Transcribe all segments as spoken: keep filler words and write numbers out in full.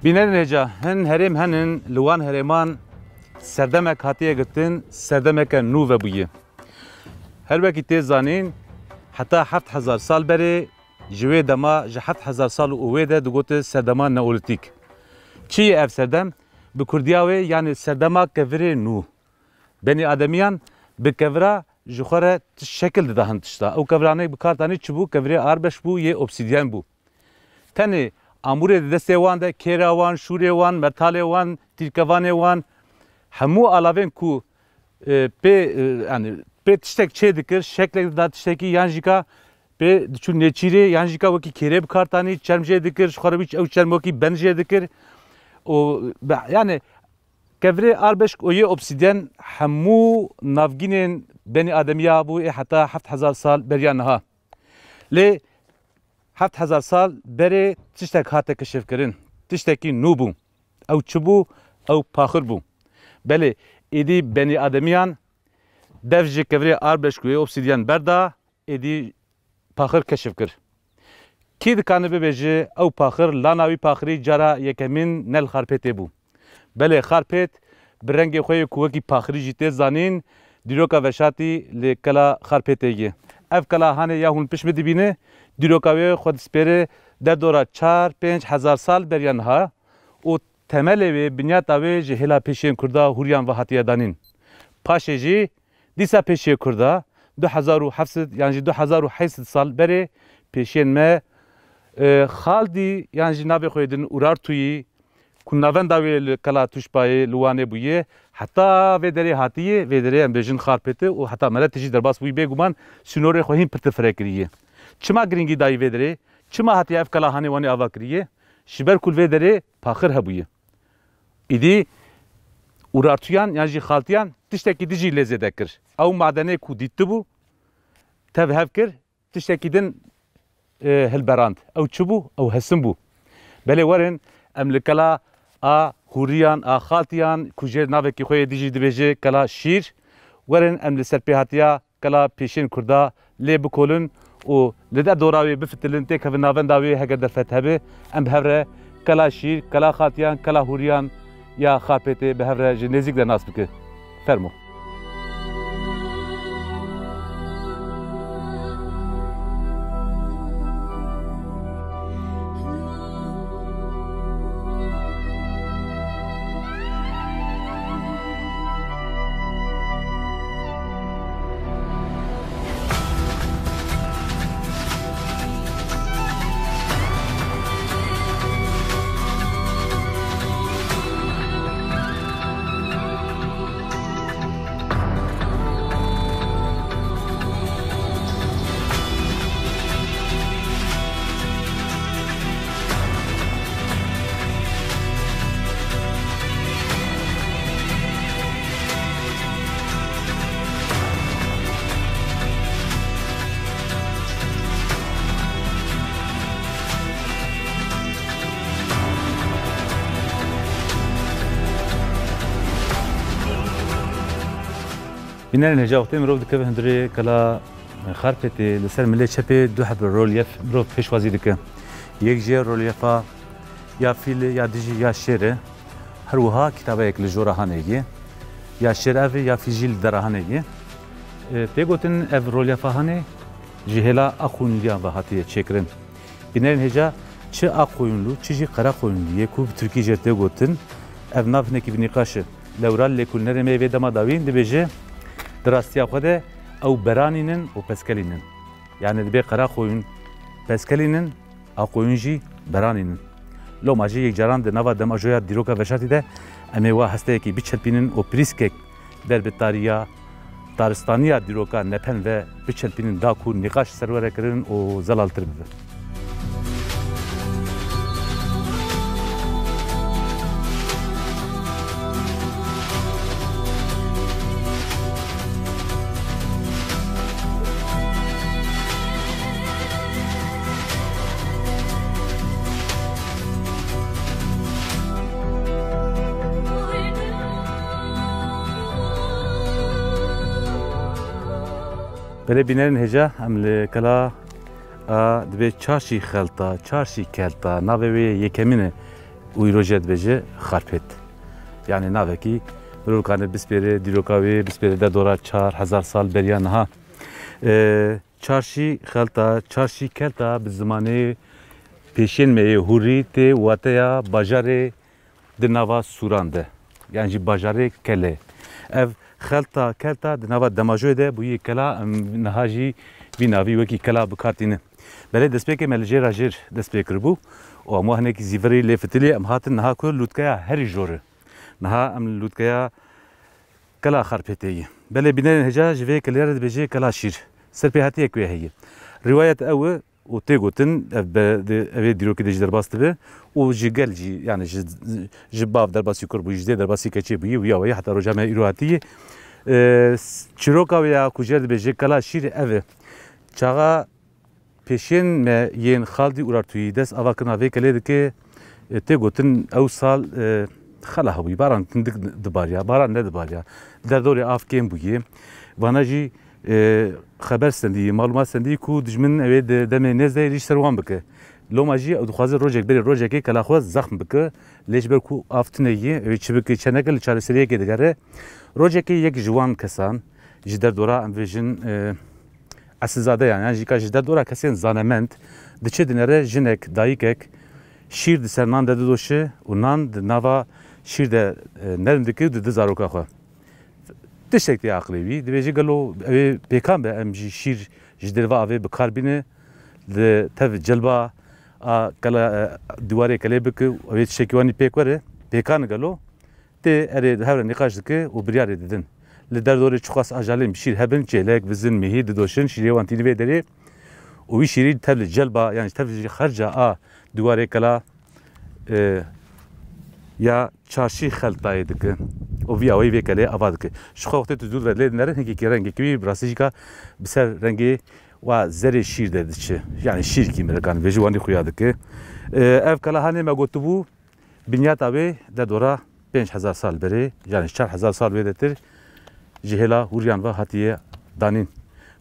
Bînerên hêja, hin herêm henin, li wan herêman serdemek hatiye girtin, serdemeke nû vebûye. Her wekî tê zanîn, heta heft hezar sal berê, ji wê dema, ji heft hezar sal û wê de digotin serdema neolîtîk. Çi ye ev serdem? Bi kurdiya wê, yanî serdema kevirê nû. Benî ademiyan bi kevira ji xwe re ti-, şekil dida hin tişta. Ew kevirane bi kar tanî çi bû? Kevirê arbeş bû, yê obsîdyen bû. Tenê amûrê di destê wan de, kêra wan, şûrê wan, mertalê wan, tîrkevanê wan, hemû alavên ku, e, pê, e, yanî pê tiştek çê dikir, şeklek dida tiştekî, yan jî ka pê diçû nêçîrê, yan jî ka wekî kêrê bi kar tanî, çerm jê dikir, ji xwe re wî ew çerm wekî ben jê dikir. Û be-, yanî kevirê arbeşk û yê obsîdyen hemû navgînên benî ademiya bû ê heta heft hezar sal beriya niha. Lê heft hezar sal berê tiştek hate keşifkirin. Tiştekî nû bû. Ew çi bû? Ew paxir bû. Belê, êdî benî ademiyan dev ji kevirê arbeşk û yê obsîdyen berda, êdî paxir keşif kir. Kî dikane bibêje ew paxir, lana wî paxirî cara yekemîn ne li Xarpêtê bû? Belê, Xarpêt bi rengê xwe yê ku wekî paxirî jî tê zanîn, dîroka veşartî li Kela Xarpêtê ye. Ev kela hanê ya hûn pişt min dibîne, dîroka wê xwe dispêre derdora çar pênc hezar sal beriya niha û temelê wê, binyata wê ji hêla pêşiyên Kurda Hûriyan ve hatiye danîn. Paşê jî dîsa pêşiyê Kurda du hezar û heft sed yan jî du hezar û heyt sed sal berê pêşiyên me, e, Xaldî yan jî navê xwe yê din Urartuyî, ku navenda wê li Kela Tuşbayê li Wanê bûye, heta vê derê hatiye, vê derê em bêjin Xarpêtê û heta Meletê jî derbas bûyî, bêguman sînorê xwe hîn pirtir fireh kiriye. Çima girîngî dayî vê derê? Çima hatiye ev kela hanê Wanê ava kiriye? Ji ber ku li vê derê paxir hebûye. Îdî Urartuyan yan jî Xaltiyan tiştekî din jî lê zêde kir. Ew madenê ku dîtibû, tev hev kir, tiştekî din, e, hilberand. Ew çi bû? Ew hesin bû. Belê werin em li kela a Hûriyan, a Xaltiyan, ku jê navekî xwe yê dî jî dibêje Kela Şîr, werin em li ser pêhatiya kela pêşên Kurda lê bikolin û li der dora wê bifitilin, têkevin navenda wê, heger derfet hebe, em bi hev re Kela Şîr, Kela Xaltiyan, Kela Hûriyan ya Xarpêtê bi hev re ji nêzîk de nas bikin. Fermo. Bînerên hêja, wextê mirov dikeve hundirê kela Xarpêtê, li ser milê çepê du heb rolyef mirov pêşwazî dike. Yek jê rolyefa ya fîl e, ya dijî, ya şêr e. Her wiha kitabeyek li jora hanê ye. Ya şêr ev e, ya fîl jî li dera hanê ye. E, tê gotin ev rolyefa hanê ji hêla Aqoyunliyan ve hatiye çêkirin. Bînerên hêja, çi Aqoyunlu, çi jî Qereqoyunlu ye ku bi tirkî jê tê gotin, ev nav hinekî bi nîqaş e. Lewra lêkolînerê me yê vê dema dawîn dibêje, di rastiya xwe de ew beranîn in û peskelîn in. Yanî dibê Qereqoyun peskelîn in, Aqoyun jî beranîn in. Loma jî yek caran di nava demajoya dîroka veşartî de em ê wa hesteyekî biçelpînin û pîrîskek der bi tariya, taristaniya dîroka nepen ve biçelpînin da ku nîqaş ser were kirin û zelaltir bibe. Belê bînerên hêja, em li kela a dibê Çarşî Xelta, Çarşî Kelta, navê wê yekemîn e. Û îro jê dibêje Xarpêt. Yanî navekî mirov kane bispêre, dîroka wê bispêre derdora çar hezar sal beriya niha. E, Çarşî Xelta, Çarşî Kelta bi zimanê pêşên me yê hûrî tê wateya bajarê di nava sûran de. Yan jî bajarê Kelê. Ev Xelta, Kelta di nava Demajoyê de bûyî kela, em niha jî vî navî wekî kela bi kar tînin. Belê destpêkê me li jêra jêr dest pê kiribû û em wa hinekî zîvirî lê fitilî em hatin niha ku lûtkeya herî jor e. Niha em li lûtkeya Kela Xarpêtê ye. Belê bînerên hêja ji vê kelê re dibêje Kela Şîr. Ser pê hatiye ku heye. Rîwayet ew e û tê gotin, ev be-, de-, ev ê dîrokê de jî derbas dibe û ji gel jî, yani ji, ji bav derbasî kur bûyî, ji dê derbasî keçê bûyî û ya weyî heta roja me îro hatiye. E, s-, çîroka wê ya ku jê re dibêje Kela Şîr ev e. Çaxa pêşiyên me yên Xaldî Urartuyî dest ava kirina vê kelê dike, e, tê gotin ew sal, e, xela hebûyî, baran tindik dibariya, baran nedibariya. Derdorê av kêm bûyî. Vana jî, e, xeber stendî, malûmat stendî ku dijmin ew ê di demê nêz de êrîş ser wan bike. Loma jî ew dixwaze rojek berê rojekê kela xwe zexm bike. Lê ji ber ku av tune yî, ew ê çi bike, çi neke, li çareseriyekê digere. Rojekê yek ji wan kesan, ji derdora em vêjin, e, esilzadeyan, yan jî ka ji derdora kesên zanemend, diçe dinere jinek, dayikek, şîr di ser nan de didoşe û nan di nava şîr de, e, nerm dike û dide zaroka xwe. Tiştek tê aqilê wî, dibêje gelo ew ê pêkan be em jî şîr ji derve avê bi kar bîne, li tev cilba a kela, e, dîwarê kelê bike, ew ê tiştekî wanî pêk were, pêkan gelo? Tê erê hev re nîqaş dike û biryarê didin. Li derdorê çiqas ajalên bi şîr hebin, çêlek, vizin, mihî didoşin, şîrê wan tîni vê derê û wî şîrî tev li celba, yan jî tev ji xerca a dîwarê kela, e, ya çarşî xeltayê dike û vî awayî vê kelê ava dike. Ji xwe wextê tu dûr ve lê dinere, hinkekî rengekî wî bi rastî jî ka bi ser rengê wa zerê şîr de diçe. Yani şîrkî mirikan vêjî wanî xuya dike. E, ev kela hanê me gotibû, Binyata wê derdora pênc hezar sal berê, yani çar hezar sal wê detir ji hêla hûriyan ve hatiye danîn.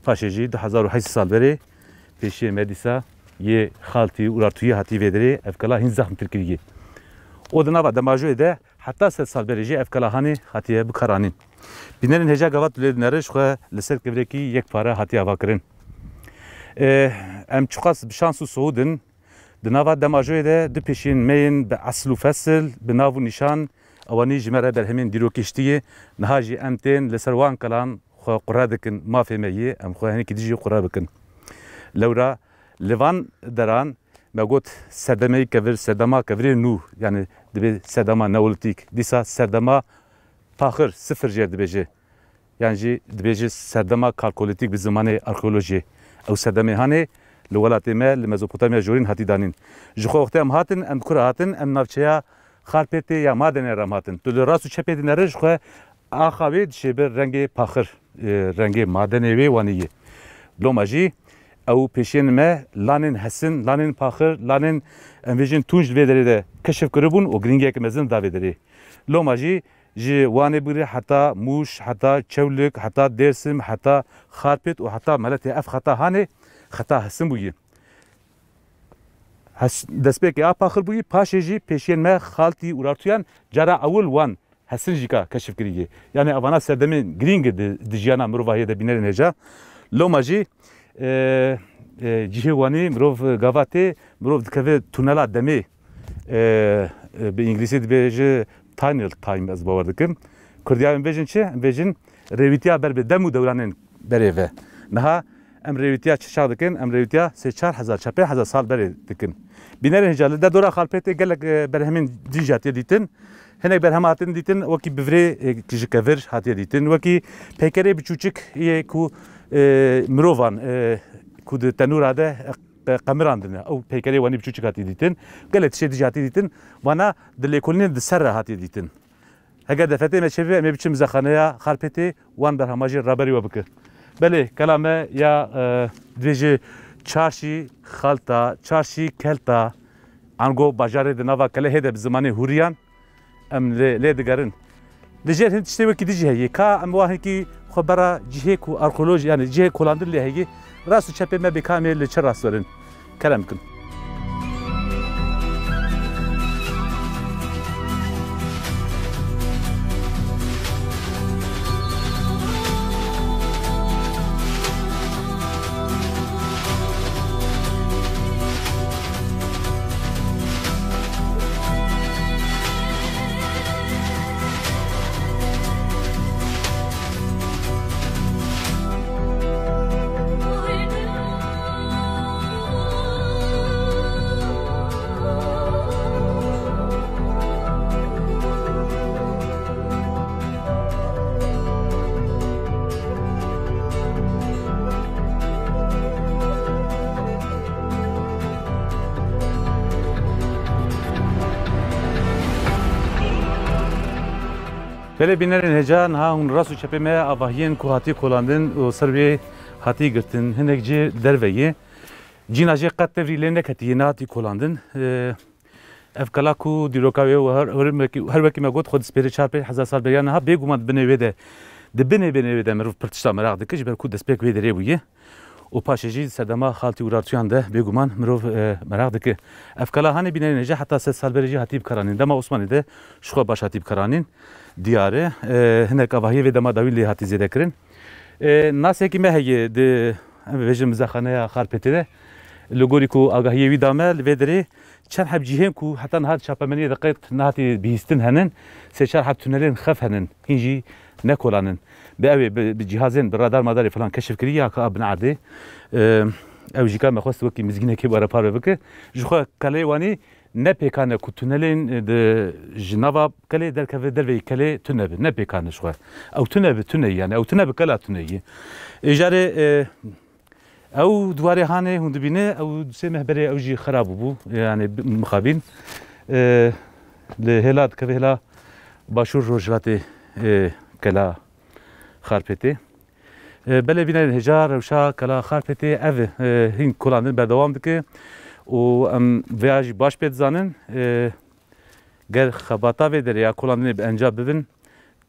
Paşê jî du hezar û heşt sed sal berê pêşiyê me dîsa yê Xaltî Urartuyî hatî vê derê, ev kela hîn zexmtir kiriye. Û di nava Demajoyê de heta sed sal berê jî ev kela hanê hatiye bikaranîn. Bînerên hêja gava tu lê dinere ji xwe li ser kevirekî yekpare hatiye avakirin. Ê, em çiqas bi şans û siûd in, Di nava Demajoyê de du pêşiyên me yên bi esil û fesil, bi nav û nîşan, ewanî ji me re berhemên dîrokî hiştiye. Niha jî em tên li ser wan kelan xwe qure dikin, mafê me yê, em xwe hinekî dijî qure bikin. Lewra li van deran me got serdemeyî kevir, serdema kevirê nû, yani dibê serdema neolîtîk. Dîsa serdema paxir, sifir jê re dibêje. Yan jî dibêje serdema kalkolîtîk bi zimanê arxeolojiyê. Ew serdemê hanê li welatê me, li Mezopotamya jorîn hatî danîn. Ji xwe wextê em hatin, em bi kura hatin, em navçeya Xarpêtê ya Madenê re em hatin. Tu li rast û çepê dinere ji xwe axa wê dişêbe rengê paxir, e, rengê madenê wê wanî ye. Loma jî ew pêşiyên me lanên hesin, lanên paxir, lanên em vêjin tunc li vê derê de keşif kiribûn û girîngiyeke mezin da vê derê. Loma jî Ji Wanê bigire heta Mûş, heta Çewlik, heta Dêrsim, heta Xarpêt û heta Meletê ev xeta hanê, xeta hesin bûyî. Hes-, destpêkê a paxir bûyî, paşê jî pêşiyên me Xaltî Urartuyan cara ewil wan hesin jî ka keşif kirî yê. Yanî evana serdemên girîng di, di jiyana mirovahiyê de bînerên hêja. Loma jî, e, e, cihê Wanî mirov gava tê, mirov dikeve tunela demê, e, e, bi îngilîzî dibêje tunnel time, ez bawer dikim. Kurdiya em bêjin çi? Em bêjin rêwîtiya ber bi dem û dewranên berê ve. Niha em rêwîtiya çi çax dikin? Em rêwîtiya sê çar hezar, çar pênc hezar sal berê dikin. Bînerên hêja li derdora Xalpêtê gelek, e, berhemên din jî hatiye dîtin. Hinek berhem hatin dîtin, wekî bivirê, e, ji kevir hatiye dîtin. Wekî peykerê biçûçik yê ku, e, mirovan, e, ku di tenûra de, e, qe-, qemirandine. Ew peykerê wanî biçûçik hatî dîtin. Gelek tiştê dijî hatî dîtin. Vana di lêkolînên di ser re hatî dîtin. Heger defetê me çêbibe, em ê biçin mizexaneya Xarpêtê, wan berhema jî raberî we bike. Belê, kela me ya, e, dibêje çarşî xalta, çarşî kelta, ango bajarê di nava kelehê de bi zimanê hûriyan, em lê, lê digerin. Li jêr hin tiştê wekî dijî heye. Ka em wa hinkî xwe bera cihê ku arxeolojî, yani cihê kolandin lê heye, rast û çepê me bê ka em ê li çi rast werin. Kerem kin. Belê bînerên hêja, niha hûn rast û çepê me avahiyên ku hatî kolandin û ser wê hatî girtin, hinek cî derve ye. Cîna jê qet tevrî lê neketiye, nehatî kolandin. Ee, ev kela ku dîroka wê û her, her wekî, her wekî me got, xwe dispêre çar pênc hezar sal beriya niha, bêguman di binê wê de, di binê binê wê de mirov pir tişta meraq dike, ji ber ku destpêk wê derê bûye. Û paşê jî serdema xaltî Urartuyan de bêguman mirov, e, meraq dike. Ev kela hanê bînerên hêja heta sed sal berê jî hatî bikaranîn. Dema Osmanî de ji xwe baş hatî bikaranîn. Diyar e. E, hinek avahiyê vê dema dawî lê hatî zêde kirin. E, nasekî me heye di, em bibêjin, mizexaneya Xarpêtê de. Li gorî ku agahiyê wî dame, li vê derê çend heb cihên ku heta niha di çapemeniyê de qet nehatî bihîstin henin, sê çar heb tunelên xef henin, hîn jî nekolan in. Bi ew ê bi, bi cihazên, bi radar madarê filan keşif kirî ya ka bin erdê. Ew jî ka me xwest wekî mizgînekê were parve bike. Ji xwe kelê Wanî ne pêkan e ku tunelên, e, di, ji nava kelê derkeve derveyî kelê tune bi. Ne pêkan e ji xwe. Ew tune bi, tune ye, yani ew tune bi kela tune ye. Ê jarê, e, ew diwarê hanê hûn dibîne, ew sê meh berê ew jî xera bûbû. Yani bi-, mixabîn, e, li hêla dikeve hêla başûr rojhilatê, e, kela Xarpêtê. E, belê bînerên hêja rewşa kela Xarpêtê ev e, hîn kolandin berdewam dike û em vêya jî baş pê dizanin. E, ger xebata vê derê ya kolandinê bi encam bibin,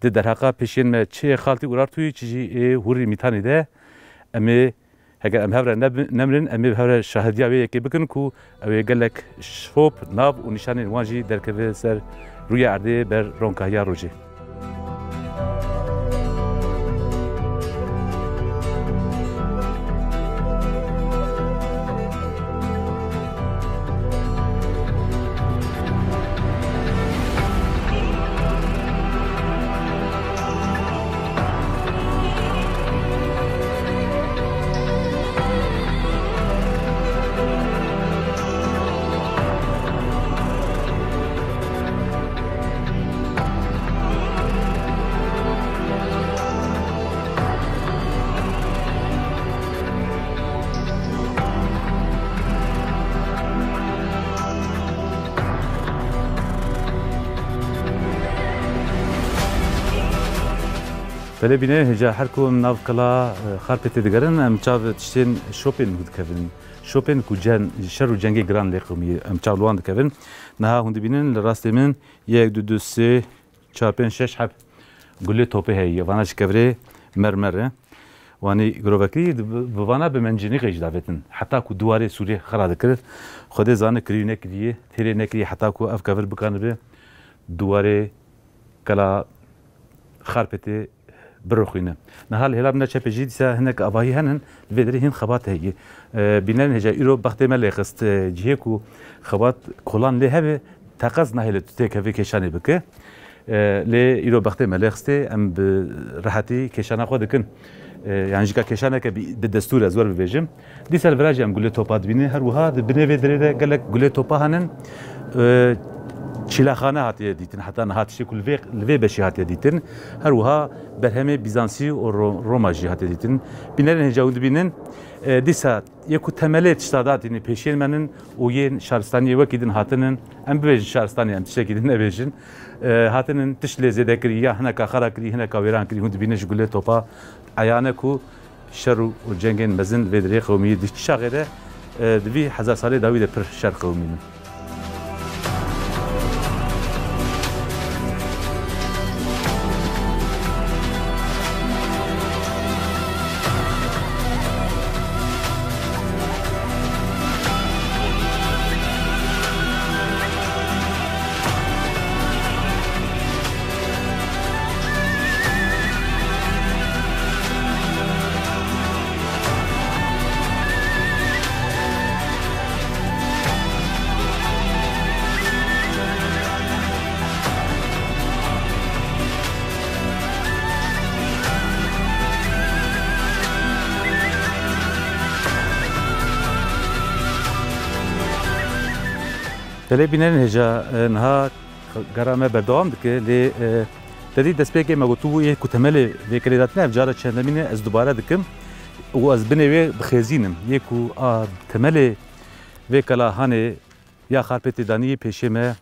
di derheqa pêşiyên me çi ê xaltî Urartuyî, çi jî ê hûrî Mîtanî de em ê, heger em hev re neb-, nemirin, em ê bi hev re şahidiya wê yekê bikin ku ew ê gelek şop, nav û nîşanên wan jî derkeve ser rûyê erdê ber ronkahiya rojê. Belê bînerên hêja, her ku em nav kela, e, Xarpêtê digerin, em çav tiştên şopên nû dikevin. Şopên ku cen-, şer û cengê giran lê qewimî, em çav li wan dikevin. Niha hûn dibînin li rastê min yek, du, du, sê, çar, pênc, şeş heb gulê topê heye. Vana ji kevirê mermer e. Wanî girovekirî, bi, bi vana bi mencînîqê jî davêtin. Heta ku diwarê sûrê xera dikir, Xwedê zane kirî nekiriye, têrê nekiriye heta ku ev kevir bikanibe diwarê kela Xarpêtê birixwîne. Niha li hêla min de çepê jî dîsa hinek avahî henin, li vê derê hîn xebat heye. E, bînerên hêja, îro bextê me lê xist, e, cihê ku xebat kolan lê hebe, teqez nahêle tu têkevê kêşanê bike. E, lê îro bextê me lê xistê, em bi rehetî kêşana xwe dikin. E, yani jika kêşaneke bi, bi destûr ez wer bibêjim. Dîsa li vira jî em gulê topa dibînin. Her wiha di binê vê derê de gelek gulê topa henin. E, çîlaxane hatiye dîtin. Heta niha tiştê ku li vê, li vê beşî hatiye dîtin. Her wiha berhemê Bîzansî û Ro-, Roma jî hatiye dîtin. Bînerên hêja hûn dibînin. E, dîsa yê ku temelê tişta da tînî pêşiyên me nin û yên şaristaniyê wekî din hatinin. Em bibêjin şaristaniyê, em tiştekî din nebêjin. E, hatinin tişt lê zêde kirî, ya hineka xera kirî, hineka wêran kirî. Hûn dibînin ji gulê topa eyane ku şer û, û cengên mezin vê derê qewimî. Di çaxê de, e, di vî hezar salê dawî de pir şer qewimînin. Belê bînerên hêja, e, niha gera me berdewam dike, lê, e, te dî destpêkê me gotibû yê ku temelê vê kelê datine, ev cara çendemîn e, ez dubare dikim û ez binê wê bixêzînim. Yê ku a temelê vê kela hanê ya Xarpêtê danî yê pêşê me,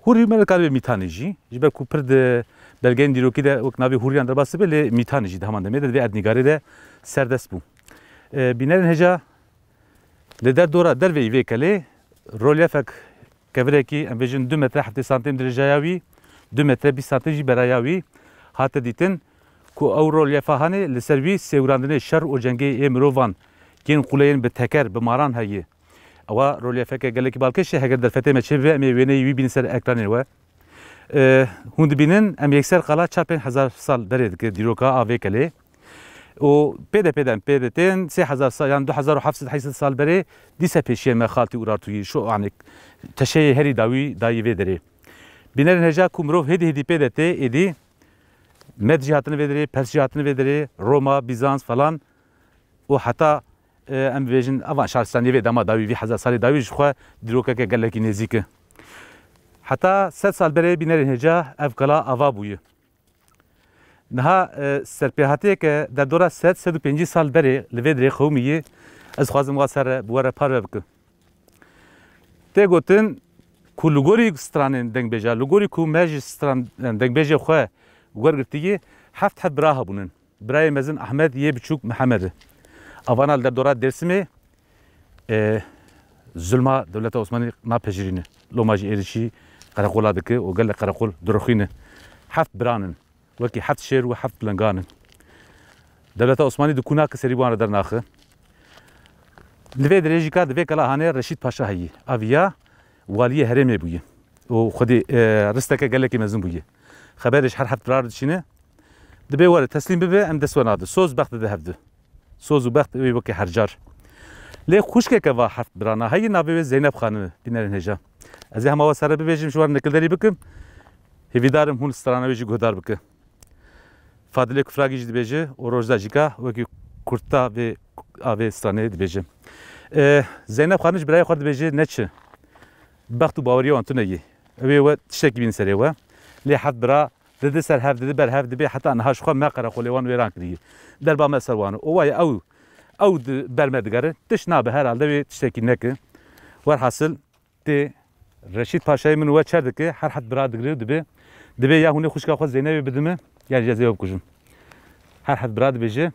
hûrî me dikare bê Mîtanê jî, ji ber ku pir di belgeyên dîrokî de wek navê Hûriyan derbas dibe, lê Mîtanî jî di heman demê de, di vê erdnîgarê de serdest bû. E, bînerên hêja li derdora derveyî vê kelê rolyefek, kevirekî, em bêjin du metre heftê santîm dirêjaya wî, du metre bîst santîm jî beraya wî hate dîtin ku ew rolyefa hanê li ser wî sêwirandinê şer û cengê ê mirovan yên qûleyên bi teker, bi maran heye. Ewa rolyefeke gelekî balkêş e, heger derfetê me çêbibe, em ê wêneyê wî bînin ser ekranê we. E, hûn dibînin, em yekser qala çar pênc hezar sal berê dike dîroka a vê kelê. Û pê de pê de em pê de tên, sê hezar sal, yan du hezar û heft sed heyşt sed sal berê dîse pêşiyê me xaltî Urartuyî, şo, yanî teşeyê herî dawî dayî vê derê. Bînerên hêja ku mirov hêdî hêdî pê de tê, êdî Med jî hatine vê derê, Pers jî hatine vê derê, Roma, Bîzans falan. Û heta, e, em bibêjin, evan şaristaniyê vê dema dawî, vî hezar salê dawî ji xwe dîrokeke gelekî nêzîk e. Heta sed sal berê bînerên hêja ev kala ava bûye. Niha, e, serpêhatiyeke derdora sed, sed û pêncî sal berê li vê derê qewimî ye, ez dixwazim wa ser re, bi we re parve bikim. Tê gotin ku li gorî stranên dengbêja, li gorî ku me ji stran, dengbêjê xwe wergirtiye, heft heft bira hebûnin. Birayê mezin Ahmed, yê biçûk Mihemed e. Avana li derdora Dêrsimê, e, zulma dewleta Osmanî napejirîne. Loma jî êrişî qereqola dike û gelek qereqol dirixîne. Heft biran in. Wekî heft şêr û heft pilengan in. Dewleta Osmanî di kuna ki serî wan re dernaxe. Li vê derê jî ka di vê kela hanê Reşîd Paşa heyî. Aviya waliyê herêmê bûye. Û xwedî, e, risteke gelekî mezin bûye. Xeberê ji her heft birar diçîne. Dibê were teslîm bibe, em dest we nadin. Soz bext dide hevdu. Soz û bext wê wekî her car. Lê xwişkeke va heft birana heyî, navê wê Zeynep Xanim e, bînerên hêja. Ez ê hema we ser re bibêjim, ji we re nekilderî bikim. Hêvîdar im hûn strana wê jî guhdar bike. Fadilê Kufragî jî dibêje û Rojda jî ka wekî kurta vê, a vê stranê dibêje. E, Zeynep Xanim ji birayê xwe dibêje, neçi. Bext û baweriya wan tune ye. Ew ê we tiştekî bînin serê we. Lê heft bira didi ser hev, didi ber hev, dibê heta niha ji xwe me qereqolê wan wêran kiriye. Derba me ser wan e. Owaye ew, ew di ber me digere. Tişt nabe, herhalde wê tiştekî neke. Werhasil tê Reşîd Paşayê min we çer dike, her heft bira digire û dibê, dibê ya hûn ê xwişka xwe Zeynebê bidin min, ya jî ez ê we bikujim. Her heft bira dibêje,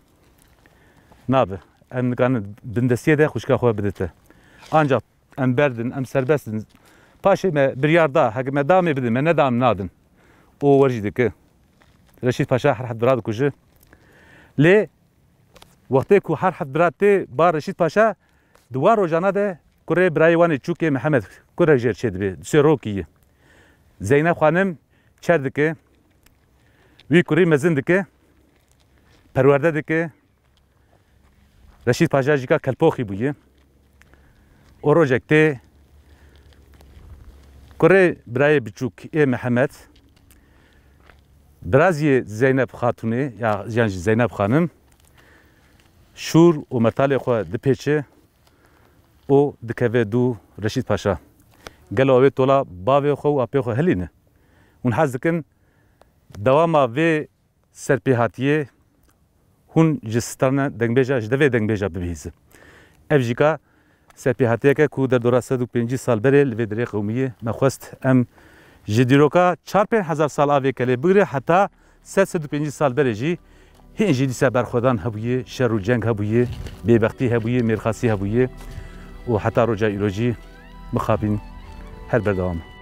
nabe. Em nikarin bindestiyê de xwişka xwe bidite. Ancak em berdin, em serbest in. Paşê me biryar da, heke me da em ê bidin, me neda em nadin. Û wer jî dike. Reşîd Paşa her heft bira dikuje. Lê wextê ku her heft bira tê ba Reşîd Paşa, di wan rojana de kurê birayê wan ê çûkê Mihemed kurek jêr çêdibe, di sêrokî ye. Zeynep Xanim çer dike, wî kurî mezin dike, perwerde dike, Reşîd Paşa jî ka kelpoxî bûye. Û rojek tê kurê birayê biçûk ê Mihemed, biraziyê Zeynep Xatûnê, ya, yan jî Zeynep Xanim, şûr û mertalê xwe dipêçe û dikeve dû Reşîd Paşa. Gelo ew ê tola bavê xwe û apê xwe hilîne? Hûn hez dikin dewama vê serpêhatiyê hûn ji strana dengbêja, ji devê dengbêja bibihîzin. Ev jî ka serpêhatiyeke ku derdora sed û pêncî sal berê li vê derê qewimiye. Me xwest em ji dîroka çar pênc hezar sal a vê kelê bigire heta sed, sed û pêncî sal berê jî hîn jî dîsa berxwedan hebûye, şer û ceng hebûye, bêbextî hebûye, mêrxasî hebûye û heta roja îro jî mixabin her berdewam e.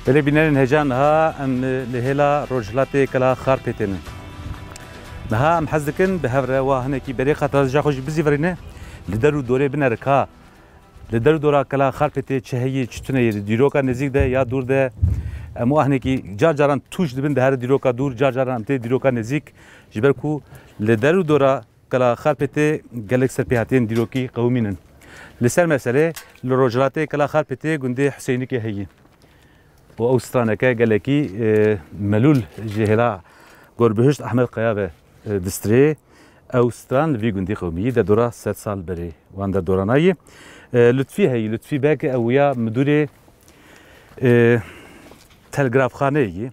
Belê bînerên hêja, niha em li hêla rojhilatê Kela Xarpêtê ne. Niha em hez dikin bi hev re wa hinekî berê qatazija xwe jî bizîvirîne, li der û dorê binere ka Li der û dora Kela Xarpêtê çi heye, çi tune ye, di dîroka nêzîk de ya dûr de, em û ahnekî car caran tûj dibin, dihere dîroka dûr, car caran em tê dîroka nêzîk, ji ber ku li der û dora Kela Xarpêtê gelek serpêhatiyên dîrokî qewimîn in. Li ser meselê, li rojhilatê Kela Xarpêtê gundê Huseynikê heye. û ew straneke gelekî, e, melûl ji hêla Gorbihişt Ehmed Kaya ve, e, distirê. Ew stran li vî gundî qewimî yî, derdora sed sal berê wan derdorana yî. E, Lutfî heyî, Lutfî Beg ew ya midûrê, e, telgrafxaneyê yî.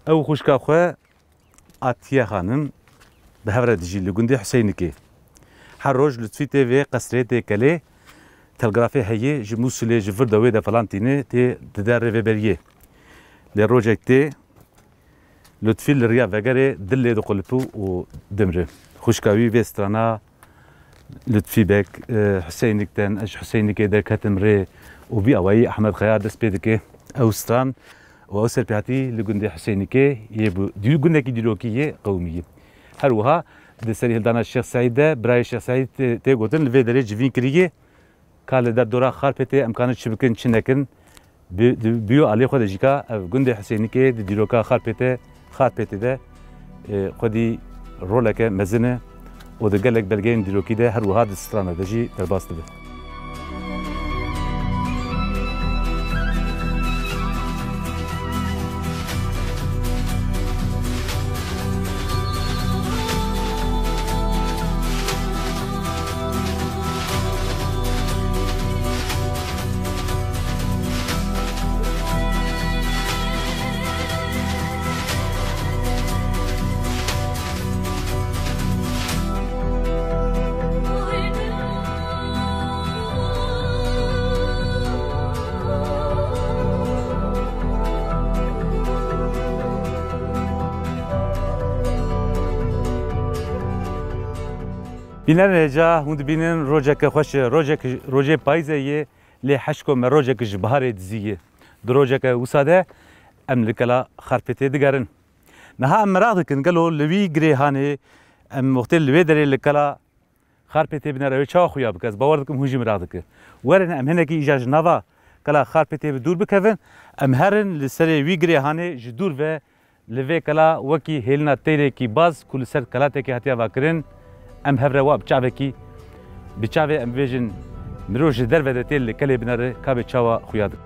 Ew xwişka xwe Atiye Xanim bi hev re dijî li gundê Huseynikê. Her roj Lutfî tê vê qesrê, tê kelê, telgrafê heye, ji Mûsilê, ji vir de wê de falan tîne, tê dide rêveberiyê. Lê rojek tê, Lutfî li riya vegerê dil lê diqulipû û dimri. Xwişka wî vê strana Lutfî Beg, e, Huseynik ten, ez ji Huseynikê derketim rê û vî awayî Ehmed Xeya dest pê dike. Ew stran û ew serpêhatî li gundê Huseynikê yê bû, dî-, gundekî dîrokî yê qewimî yî. Her wiha di serî hildana Şêx Seîd de, birayê Şêx Seîd tê, tê gotin, li vê derê civîn kirî yê, ka li derdora Xarpêtê em kanin çi bikin, çi nekin, bi, bi, bi yo aliyê xwe de jî ka ev gundê Huseynikê di dîroka Xarpêtê, Xarpêtê de, e, xwedî roleke mezin e û di gelek belgeyên dîrokî de her wiha di strana de jî derbas dibe. Bînerên hêja, hûn dibînin rojeke xweş e, rojek, rojê payîzê yê, lê heşko me rojek ji biharê dizî yê. Di rojeke wisa de em li Kela Xarpêtê digerin. Niha em meraq dikin, gelo li wî girêhanê em wextê li wê derê li Kela Xarpêtê binere wê çawa xuya bike? Ez bawer dikim hûn jî meraq dikin. Werin em hinekî îja ji nava Kela Xarpêtê bi dûr bikevin, em herin li serê wî girêhanê ji dûr ve li vê kela wekî hêlina teyrekî baz ku li ser kelatekê hatiye vekirin, em hev re wa bi çavekî, bi çavê em bibêjin, mirov ji derve de tê li kelê binere, ka bê çawa xuya dike.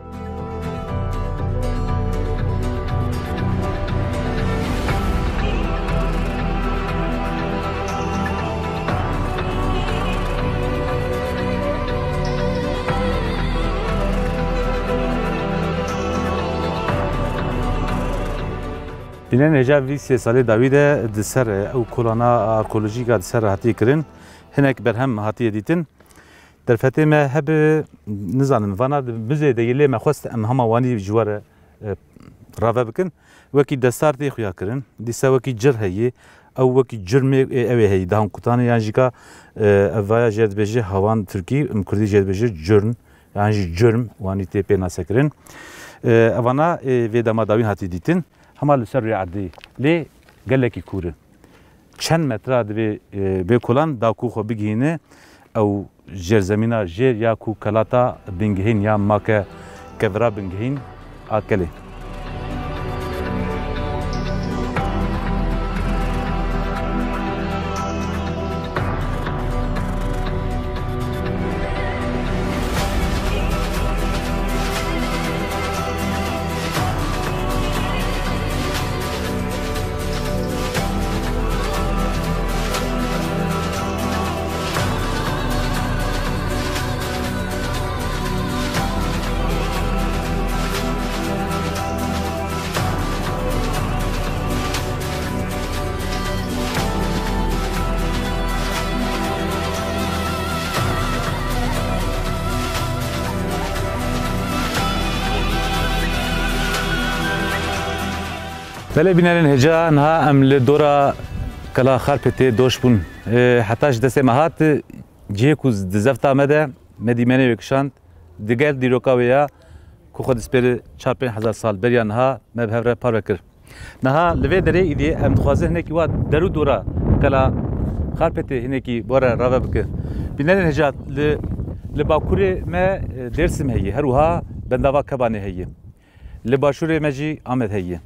Bînerên hêja, vî sê salê dawî de di ser ew kolana arkeolojîk a di ser hatiye kirin, hinek berhem hatiye dîtin. Derfetê me hebe, nizanim, vana di bizê de yê lê me xwest em hema wanî ji we re, e, rave bikin. Wekî destar tê xuya kirin. Dîsa wekî cir heyî. Ew wekî cirmê, e, ew ê heyî. Dahûn kutanê yan jî ka, e, ev vaya jê dibêje hawan tirkî, em kurdî jê dibêje curn. Yan jî curm, wanî tê pê nasekirin. E, evana, e, vê dema dawîn hatî dîtin. Hema li ser rûyê erdê. Lê gelekî kûr in. Çend metra divê, e, vê kolan da ku xwe bigihîne ew jêrzemîna jêr ya ku kelata bingehîn ya make kevira bingehîn a kelê. Belê bînerên hêja, niha em li dora Kela Xarpêtê doş bûn. E, heta ji destê me hat, cihê ku di zefta me de me dîmenê wê kişand, digel dîroka wê ya ku xwe dispêre çar pênc hezar sal beriya niha me bi hev re parve kir. Niha li vê derê îdî em dixwazin hinekî wa derû dora Kela Xarpêtê hinekî were rave bike. Bînerên hêja, li Li bakurê me, e, Dêrsim heye, her wiha bendava Kebanê heye. Li başûrê me jî Amed heye.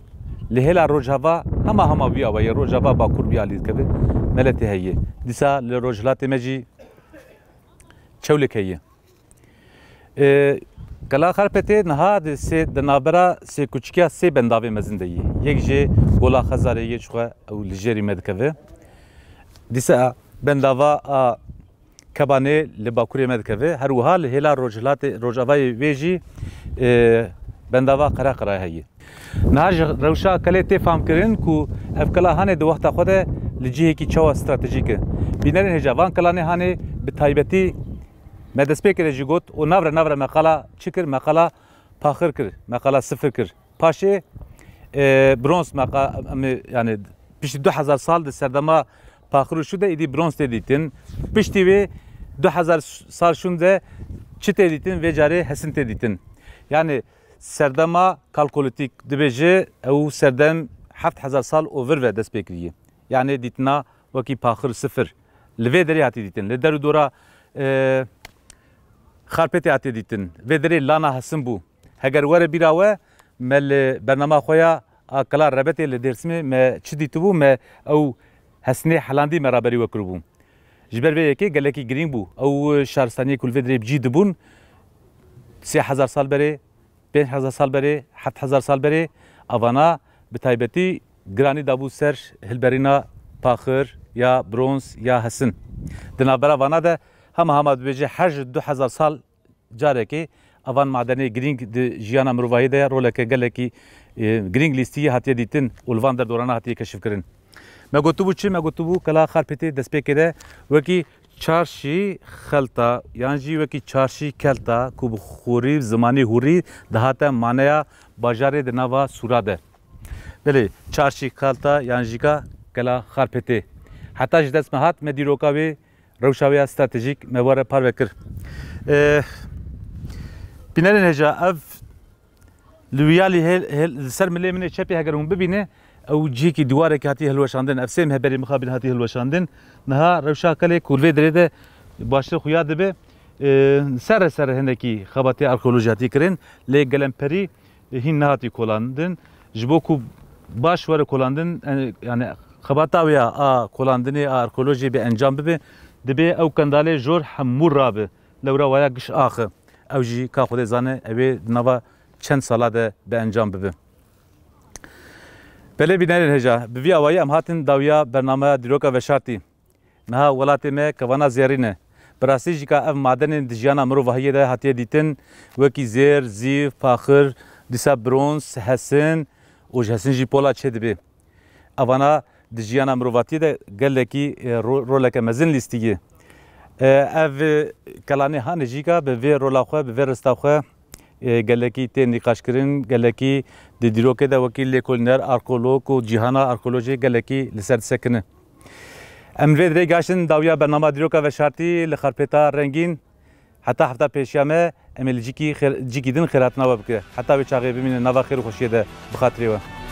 Li hêla rojava hema hema wî awayê, rojava bakur wî alî dikeve, Meletê heye. Dîsa li rojhilatê me jî Çewlik heye. E, Qela Xarpêtê niha di sê, di navbera sê kuçikiya sê bendavê mezin de yî. Yek jê Gola Xezarê yê çixwe ew li jêrî me dikeve. Dîsa bendava a Kebanê li bakurê me dikeve. Her wiha li hêla rojhilatê, rojavayê wê jî, e, bendava Qereqera heye. Niha ji rewşa kelê tê famkirin ku ev kela hanê di wexta xwe de li cihekî çawa stratejîk e. Bînerên hêja van kelanê hanê bi taybetî me destpêkê de jî got û navre navre me qala çi kir? Me qala paxir kir, me qala sifir kir. Paşê, e, bronz me qa-, em ê, yani piştî du hezar sal di serdema paxir û şû de êdî bronz tê dîtin. Piştî wê du hezar sal şûn de çi tê dîtin? Vê carê hesin tê dîtin. Yani serdema kalkolîtîk dibêje ew serdem heft hezar sal û vir ve dest pê kiriye. Yani dîtina wekî paxir sifir. Li vê derê hatiye dîtin. Li der û dora, e, Xarpêtê hatiye dîtin. Vê derê lana hesin bû. Heger were bîra we, me li bernama xwe ya a Kela Rebetê li Dêrsimê me çi dîtibû, me ew hesinê helandî me raberî we kiribû. Ji ber vê yekê gelekî girîng bû. Ew şaristaniyê ku li vê derê bi cî dibûn, sê hezar sal berê, pênc hezar sal berê, heft hezar sal berê, avana bi taybetî giranî dabû ser hilberîna paxir ya bronz ya hesin. Di navbera vana de hema hema dibêje her ji du hezar sal carekê evan madenê girîng di jiyana mirovahiyê de roleke gelekî, e, girîng lîstiyê hatiye dîtin û li van derdorana hatiye keşifkirin. Me gotibû çi? Me gotibû Kela Xarpêtê destpêkê de wekî çarşî xelta yan jî wekî çarşî kelta ku bi xorî zimanî hûrî dihate maneya bajarê di nava sûra de. Belê, çarşî xelta yan jî ka Kela Xarpêtê. Heta ji dest me hat, me dîroka wê, rewşa wê ya stratejîk me were parve kir. Eh, Bînerên hêja, ev li wiyalî hêl, hêl, li ser milê min ê çepê heger hûn bibîne, ew cihekî dîwarekî hatiye hilweşandin. Ev sê meh berê mixabin hatiye hilweşandin. Niha rewşa kelê ku li vê derê de baştir xuya dibe, e, serre serre hinekî xebatê arkeolojî hatiye kirin. Lê gelemperî, e, hîn nehatî kolandin. Ji bo ku baş were kolandin, e, yani xebata wê ya a kolandinê a arkeolojiyê bi encam bibe, dibe ew kendalê jor hemû rabe. Lewra waya giş axe. Ew jî ka Xwedê zane, ew ê di nava çend sala de bi encam bibe. Belê bînerên hêja, bi vî awayî em hatin dawiya bernameya dîroka veşartî. Niha welatê me kevana zêrîn e. Bi rastî jî ka ev madenên di jiyana mirovahiyê de hatiye dîtin, wekî zêr, zîv, paxir, dîsa bronz, hesin û ji hesin jî pola çêdibe. Evana di jiyana mirovatiyê de gelekî, e, ro-, roleke mezin lîstiye. E, ev, e, kelanê hanê jî ka bi vê rola xwe, bi vê rista xwe, e, gelekî tê nîqaşkirin, gelekî di dîrokê de wekî lêkolîner, arkeolog û cîhana arkeolojiyê gelekî li ser disekine. Em vê dirê gaştin dawiya bernama dîroka veşartî li Xarpêta Rengîn. Heta hefta pêşiya me, em ê li cîkî xêr-, cîkî din xêrhatina we bike. Heta wê çaxê bimînin nava xêr û xweşiyê de bi xatirê we.